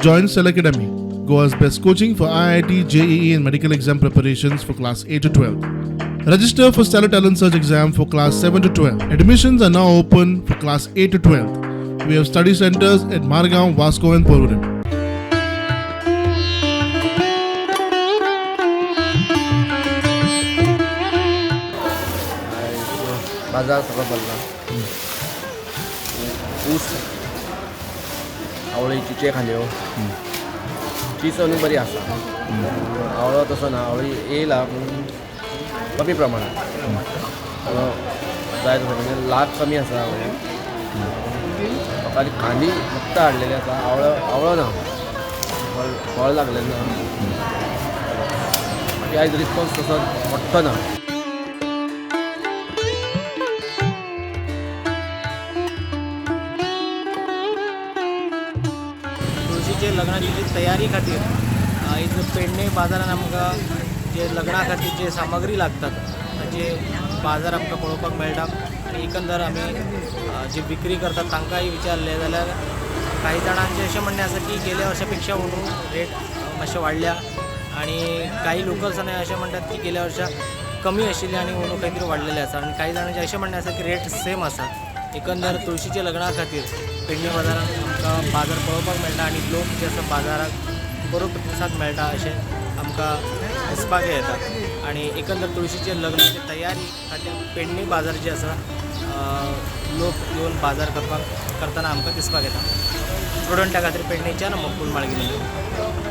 Join Cell Academy, Goa's best coaching for IIT, JEE and medical exam preparations for class 8 to 12. Register for Stellar Talent Search exam for class 7 to 12. Admissions are now open for class 8 to 12. We have study centers at Margao, Vasco and Porvorim. बाजार सगळो भरला. ऊस, आवळी, चिचे खाल्यो. चीच अंदू बरी आसा. आवळो तसो ना. आवळी येयला पूण कमी प्रमाणात. जाय तसो म्हणजे लाख कमी आसा आवळी. लोकांनी कांदी फक्त हाडलेली आसा. आवळो आवळो ना, फळ फळ लागलें ना. बाकी आयज रिस्पॉन्स तसो मोठो ना. तुळशीचे लग्नाची जी तयारी खातीर आयज पेडणे बाजारान आमकां जे लग्ना खातीर जे सामग्री लागतात ताचे बाजार आमकां पळोवपाक मेळटा. आनी एकंदर आमी जे विक्री करतात तांकांय विचारलें जाल्यार काही जाणांचें अशें म्हणणें आसा की गेल्या वर्सा पेक्षा अंदू रेट मातशे वाडल्या आनी काही लोकल्सांनी अशें म्हणटात की गेल्या वर्सा कमी आशिल्ले आनी अंदू खंय तरी वाडलेले आसा आनी काही जाणांचें अशें म्हणणें आसा की रेट सेम आसा. एकंदर तुळशीच्या लग्ना खातीर पेडणे बाजारान आमकां बाजार पळोवपाक मेळटा आनी लोक जे आसा बाजाराक बरो प्रतिसाद मेळटा अशें आमकां दिसपाक येता. आनी एकंदर तुळशीचे लग्नाची तयारी खातीर पेडणे बाजार जे आसा, लोक येवन बाजार करपाक करतना आमकां दिसपाक येता. प्रुडंटा खातीर पेडणेच्यान मुकुल माळगिरी.